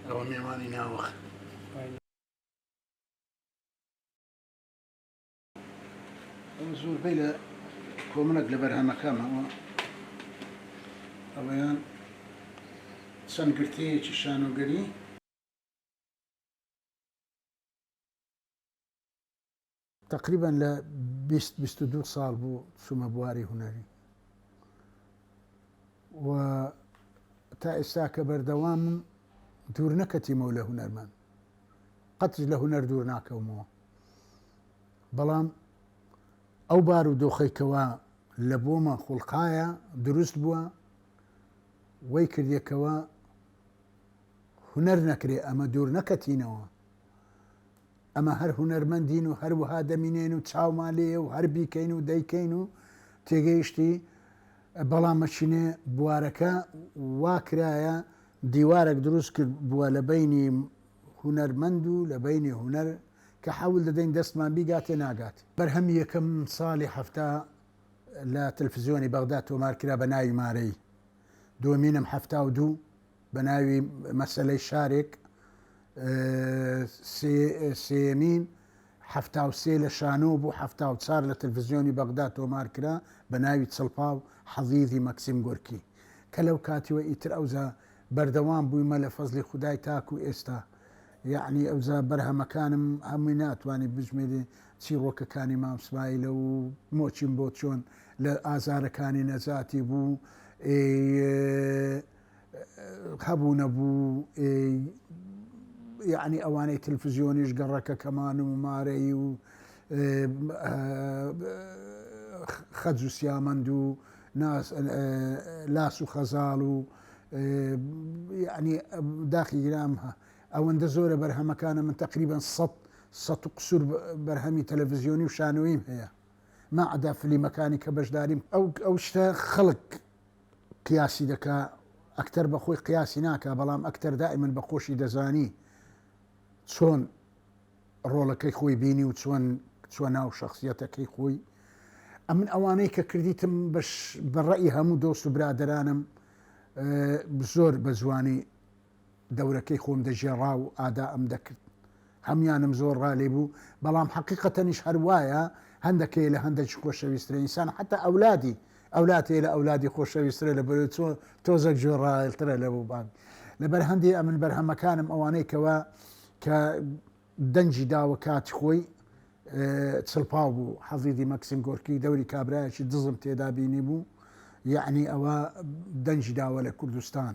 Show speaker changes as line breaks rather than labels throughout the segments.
ئەوە مێوانی ناوەخت. ئەوە زۆربەی لە کۆمەڵێک لە بەرهەمەکانمەوە ئەوەیان چەند گرتەیەکی شانۆگەری. تەقریبەن لە 20 22 ساڵ بوو چوومە بواری هونەری و تا ئێستا کە بەردەوامم دوور نەکەتیمەوە لە هونەرمان قەتیش لە هونەر دوور ناکەومەوە بەڵام ئەو بار و دۆخەی کەوا لە بۆمە خوڵقایە دروست بووە وەی کردێکەوە هونەر نەکرێ ئەمە دوور نەکەتینەوە ئەمە هەر هونەرمەندین و هەروەها دەمینێن و چاومان لێیە و هەر بیکەین و دەیکەین و تێگەیشتی بەڵام مەچینێ بوارەکە وا کرایە دیوارێک دروست کرد بووە لە بینی هونەرمەند و لە بەینی هونەر کە حەول دەدەین دەستمان بیگاتێ ناگات. بەرهەمی یەکەم ساڵی 70 لە تەلفزیۆنی بەغدا تۆمار کرا بە ناوی مارەی، دووەمینم 72 بە ناوی مەسەلەی شارێک، سێیەمین 73 لە شانۆ بوو، 74 لە تەلفزیۆنی بەغدا تۆمار کرا بە ناوی چڵپاو حەزیزی مەکسیم گۆرکی کە لەو کاتیوە ئیتر ئەوجا بەردەوام بوویمە لە فەزلی خودای تاکو ئێستا یەعنی ئەوجا بەرهەمەکانم هەمووی ناتوانی بژمێری چیڕۆکەکانی مام سمایلە و مۆچیم بۆ چۆن لە ئازارەکانی نەجاتی بوو هەبوو نەبوو یعنی ئەوانەی تەلفزیۆنیش گەڕەکەکەمان و مارەی و خەج و سیامەند و لاس و خەزاڵ و یەعنی داخی گرام ئەوەندە زۆرە بەرهەمەکانە من تقریبا سە سە و قسوور بەرهەمی تەلەڤزیۆنی و شانۆییم هەیە ما عدا فلیمەکانی کە بەشداریم ئەو ئەو شتە خەڵک قیاسی دەکا ئەکتەر بەخۆی قیاسی ناکا بەڵام ئەکتەر دائما بە خۆشی دەزانی چۆن ڕۆڵەکەی خۆی بینی و چۆن چوە ناو شەخسیەتەکەی خۆی ئەمن ئەوانەی کە کردیتم بەش بە ڕەئی هەموو دۆست و برادەرانم زۆر بە جوانی دەورەکەی خۆم دەگێڕا و ئادائم دەکرد هەموانم زۆر ڕا لێ بوو بەڵام حەقیقەتەنیش هەر وایە هەندەکەی لە هەندێکی خۆشەویسترە ئینسان حتا ئەولادی ئەولاد هەیە لە ئەولادی خۆشەویسترە لە بەرەوەی چۆ تۆزەک گوێ ڕایەڵترە لە بوو بابی لەبەر هەندێ ئەمن بەرهەمەکانم ئەوانەی کەوا کە دەنگی داوە کاتی خۆی چڵپاو بوو حەزیدی مەکسیم گۆرکی دەوری کابرایەکی دزم تێدا بینی بوو یعنی ئەوە دەنگی داوە لە کوردستان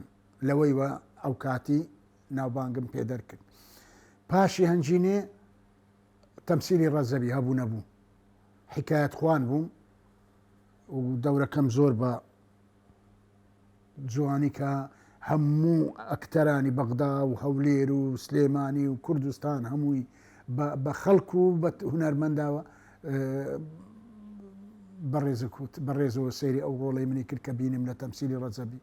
لەوەی وە ئەو کاتی ناوبانگم پێ دەرکرد پاشی هەنجینێ تەمسیلی ڕەزەبی هەبوو نەبوو حکایەت خوان بووم و دەورەکەم زۆر بە جوانی کە هەموو ئەکتەرانی بەغدا و هەولێر و سلێمانی و کوردستان هەمووی بە خەڵک و بە هونەرمەنداوە بەڕێزەوە سەیری ئەو ڕۆڵەی منی کرد کە بینیم لە تەمسیلی ڕەجەبی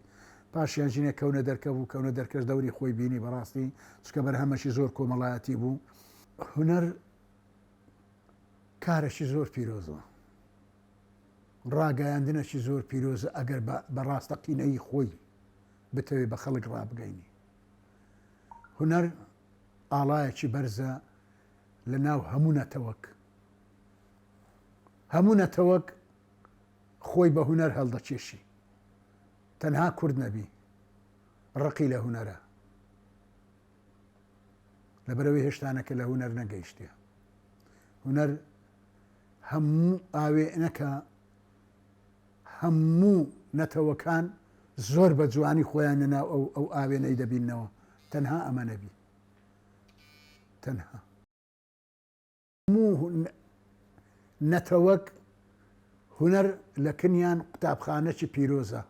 پاشیان ژینە کەونە دەرکە بوو کەونە دەرکەش دەوری خۆی بینی بەڕاستی چکە بەرهەمەشی زۆر کۆمەڵایەتی بوو هونەر کارەکی زۆر پیرۆزە ڕاگەیاندنەکی زۆر پیرۆزە ئەگەر بە ڕاستەقینەیی خۆی بتەوێ بە خەڵک ڕابگەینی. هونەر ئاڵایەکی بەرزە لە ناو هەموو نەتەوەک. هەموو نەتەوەک خۆی بە هونەر هەڵدەکێشی. تەنها کورد نەبی ڕقی لە هونەرە. لەبەرئەوەی هێشتانەکە لە هونەر نەگەیشتیە. هونەر هەموو ئاوێنەکە هەموو نەتەوەکان زۆر بە جوانی خۆیان لە ناو ئەو ئەو ئاوێنەی دەبیننەوە تەنها ئەمە نەبی تەنها هەموو نەتەوەک هونەر لە کنیان قوتابخانەکی پیرۆزە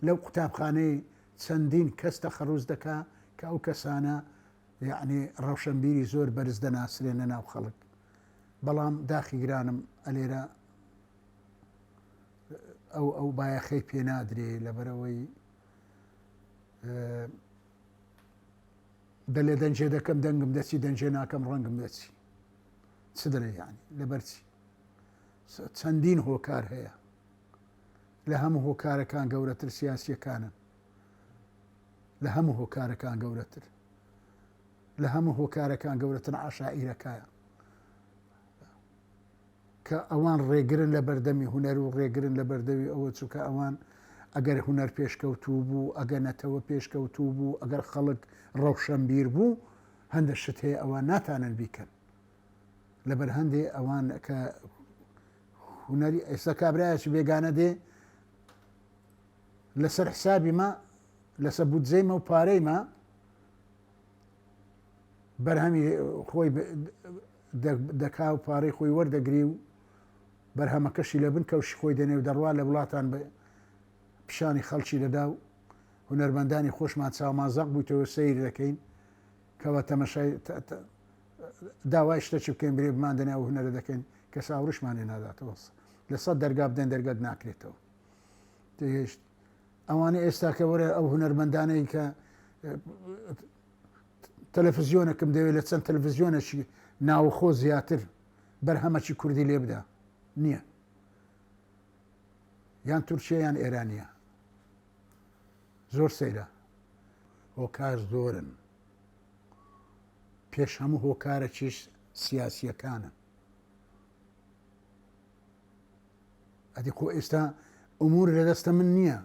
لەو قوتابخانەی چەندین کەس تەخەڕوز دەکا کە ئەو کەسانە یەعنی ڕەوشەنبیری زۆر بەرز دەناسرێن لە ناو خەڵک بەڵام داخی گرانم ئەلێرە ئەو ئەو بایەخەی پێ نادرێ لەبەرەوەی دەلێ دەنجێ دەکەم دەنگم دەچی دەنجێ ناکەم ڕەنگم دەچی چ دەلێ یعنی لەبەرچی چەندین هۆکار هەیە لە هەموو هۆکارەکان گەورەتر سیاسیەکانن لە هەموو هۆکارەکان گەورەتر. لە هەموو هۆکارەکان گەورەتر عەشائیرەکایە کە ئەوان ڕێگرن لە بەردەمی هونەر و ڕێگرن لە بەردەوی ئەوە چونکە ئەوان ئەگەر هونەر پێشکەوتوو بوو ئەگەر نەتەوە پێشکەوتوو بوو ئەگەر خەڵک ڕەوشەنبیر بوو هەندە شت هەیە ئەوان ناتانن بیکەن لەبەر هەندێ ئەوان کە هونەری ئێستا کابرایەکی بێگانە دێ لەسەر حسابی مە لەسەر بودجەی مە و پارەی مە بەرهەمی خۆی دەکا و پارەی خۆی وەردەگری و بەرهەمەکەشی لە بن کەوشی خۆی دەنێ و دەڕوا لە وڵاتان بە پیشانی خەڵکی دەدا و هونەرمەندانی خۆشمان چاومان زەق بوویتەوە سەیر دەکەین کەوا تەمەشای داوای شتەکی بکەین برێ بمان دەنێ ئەو هونەرە دەکەین کە ساوڕشمان لێ ناداتەوە لە سەد دەرگا بدەن دەرگات ناکرێتەوە تێگەیشت ئەوانە ئێستا کە وەرە ئەو هونەرمەندانەی کە تەلەفزیۆنەکەم دەوێت لە چەند تەلەفزیۆنەکی ناوخۆ زیاتر بەرهەمەکی کوردی لێ بدا نییە یان تورکیا یان ئێرانیە زۆر سەیرە هۆکار زۆرن پێش هەموو هۆکارەکیش سیاسیەکانە ئەدی خۆ ئێستا ئومور لە دەستە من نییە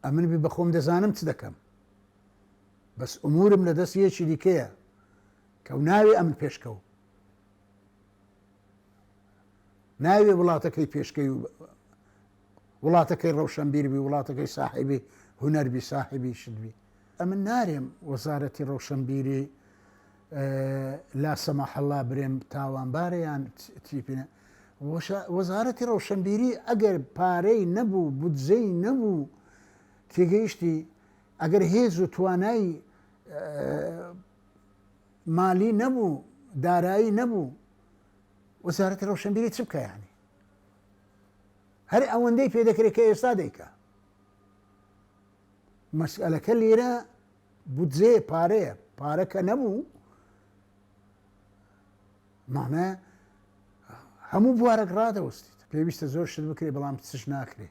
ئەمن بی بەخۆم دەزانم چ دەکەم بەس ئومورم لە دەست یەکی دیکەیە کە و ناوی ئەمن پێشکەو ناوی وڵاتەکەی پێشکەی و وڵاتەکەی ڕەوشەنبیر بی وڵاتەکەی ساحێبی هونەر بی ساحێبی شت بی ئەمن نارێم وەزارەتی ڕەوشەنبیری لا سەماح اللە برێم تاوانبارە یان تیپینە وەزارەتی ڕەوشەنبیری ئەگەر پارەی نەبوو بودجەی نەبوو تێگەیشتی ئەگەر هێز و توانای مالی نەبوو دارایی نەبوو وەزارەتی ڕەوشەنبیری چ بکە یانی هەر ئەوەندەی پێ دەکرێت کە ئێستا دەیکا مەسئلەکە لێرە بودجەیە پارەیە پارە کە نەبوو مانە هەموو بوارەک ڕادەوەستیت پێویستە زۆر شت بکرێ بەڵام چش ناکرێ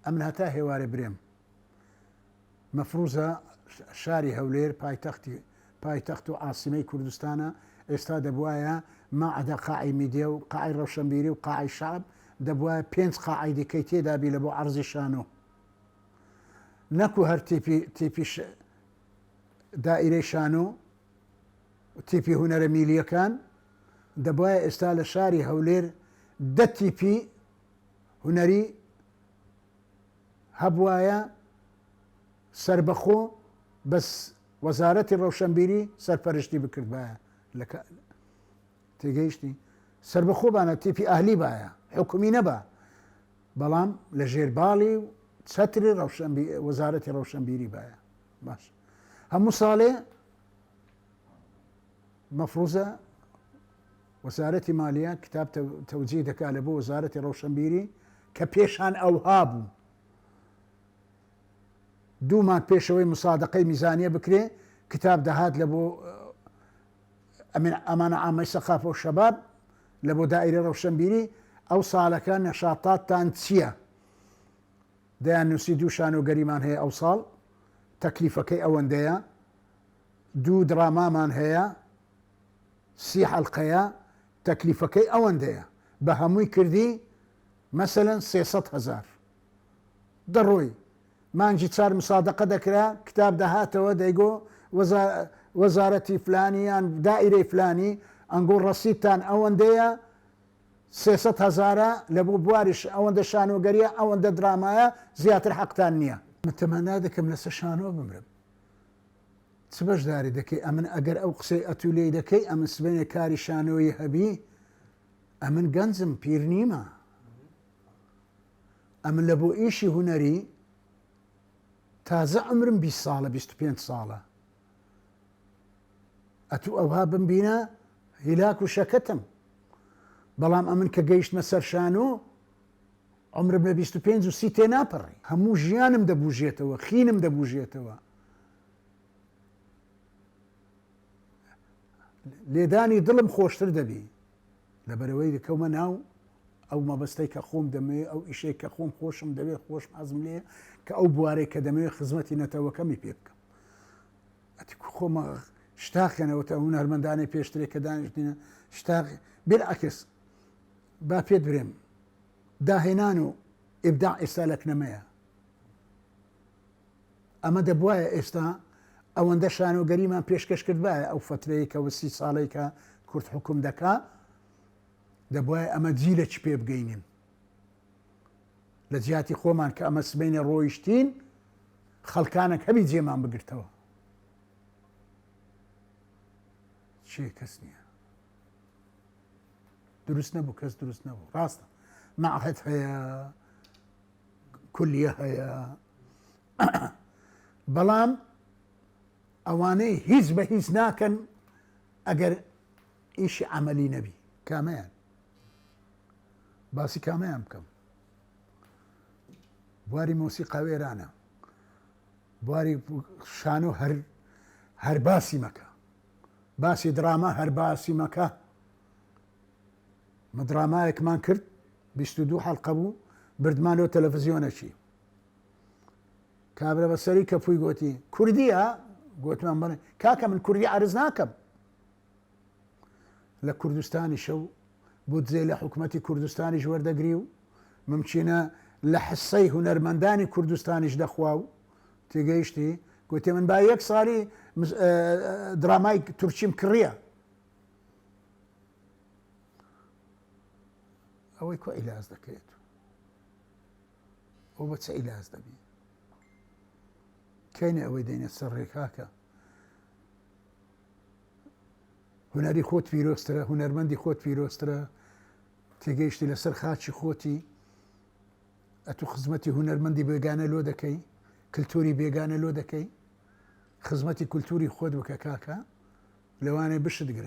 ئەمن هەتا هێوارێ برێم مەفروزە شاری هەولێر پایتەختی پایتەخت و عاسیمەی کوردستانە ئێستا دەبوایە ما عدا قاعی میدیا و قاعی ڕەوشەنبیری و قاعی شەعب دەبوایە پێنج قاعی دیکەی تێدابی لە بۆ عەرزی شانۆ نەکو هەر تیپی تیپی دائیرەی شانۆ و تیپی هونەرە میلیەکان دەبوایە ئێستا لە شاری هەولێر دە تیپی هونەری هەبوایە سەربەخۆ بەس وەزارەتی ڕەوشەنبیری سەرپەرشتی بکردبایە لە تێگەیشتی سەربەخۆبانە تیپی ئەهلی باە حکومی نەبا بەڵام لە ژێر باڵی و چەتری ڕەوشەنبی وەزارەتی ڕەوشەنبیری باە باش هەموو ساڵێ مەفروزە وەزارەتی مالیە کتاب تەوجیه دەکا لە بۆ وەزارەتی ڕەوشەنبیری کە پێشان ئەوها بوو دوو مانگ پێشەوەی مسادقەی میزانیە بکرێ کتاب دەهات لە بۆ ئەمانە عامەی سەقافە و شەباب لە بۆ دائیرە ڕەوشەنبیری ئەو ساڵەکە نەشاتاتتان چییە؟ دەیان نووسی دوو شانۆگەریمان هەیە ئەو ساڵ تەکلیفەکەی ئەوەندەیە دوو درامامان هەیە سی حەلقەیە تەکلیفەکەی ئەوەندەیە بە هەمووی کردی مەسەلەن 300 هەزار دەڕۆی مانگی چار مسادەقە دەکرا کتاب دەهاتەوە دەیگۆ وەزارەتی فلانی یان دائیرەی فلانی ئەنگۆ ڕەسیدتان ئەوەندەیە 300 هەزارە لە بۆ بواریش ئەوەندە شانۆگەریە ئەوەندە درامایە زیاتر حەقتان نییە. من تەمەنا دەکەم لەسەر شانۆ بمرم. چ بەشداری دەکەی ئەمن ئەگەر ئەو قسەی ئەتوو لێی دەکەی ئەمن سبەینێ کاری شانۆیی هەبی ئەمن گەنجم پیر نیمە ئەمن لە بۆ ئیشی هونەری تازە عمرم 20 ساڵە 25 ساڵە ئەتوو ئەوها بمبینە هیلاک و شەکەتم بەڵام ئەمن کە گەیشتمە سەر شانۆ عمرم لە 25 و سی تێ ناپەڕی هەموو ژیانم دەبوژێتەوە خینم دەبوژێتەوە لێدانی دڵم خۆشتر دەبی لەبەرەوەی دەکەومە ناو ئەو مەبەستەی کە خۆم دەمەوێ ئەو ئیشەی کە خۆم خۆشم دەوێت خۆشم حەزم لێ کە ئەو بوارەی کە دەمەوێت خزمەتی نەتەوەکەمی پێ بکەم. خۆمە شتاقیانەوە تا هونەرمەندانەی پێشترێک کە دانیشتینە شتاق بالعکس با پێت برێم داهێنان و ئیبداع ئێستا لە کنەمەیە ئەمە دەبواە ئێستا ئەوەندە شانۆگەریمان پێشکەش کردبایە ئەو فترەیە کە وسی ساڵەی کە کورد حکوم دەکا دەبواە ئەمە جیلە چ پێ بگەینین لە جیاتی خۆمان کە ئەمە سبینە ڕۆیشتین خەڵکانێک هەبی جێمان بگرتەوە چێ کەس نییە دروست نەبوو کەس دروست نەبوو ڕاستە معهد هەیە کولیە هەیە بەڵام ئەوانەی هیچ بە هیچ ناکەن ئەگەر ئیشی عملی نەبی کامیان باسی کامیان بکەم بواری مۆسیقا وێرانە بواری شانۆ هەر هەر باسی مەکە باسی دراما هەر باسی مەکە مە درامایەکمان کرد 22 حەڵقە بوو بردمان لۆ تەلەڤزیۆنەکی کابرا بەسەری کە پوی گوتی کوردیە گوتمان بڵێ کاکە من کوردی عرز ناکەم لە کوردستانی شەو بودجەی لە حکومەتی کوردستانیش وەردەگری و ممکینە لە حسەی هونەرمەندانی کوردستانیش دەخوا و تێگەیشتی گوتی من با یەک ساڵی درامای تورکیم کڕیە ئەوەی کۆ ئیلاز دەکرێت ئەو بە چ ئیلاز دەبی کەینە ئەوەی دێنێت سەر ڕێکاکە هونەری خۆت پیرۆزترە، هونەرمەندی خۆت پیرۆزترە، تێگەیشتی لەسەر خاکی خۆتی، ئەتو خزمەتی هونەرمەندی بێگانە لۆ دەکەی، کلتوری بێگانە لۆ دەکەی، خزمەتی کولتوری خۆت بکە کاکە، لەوانەیە بشت گرن.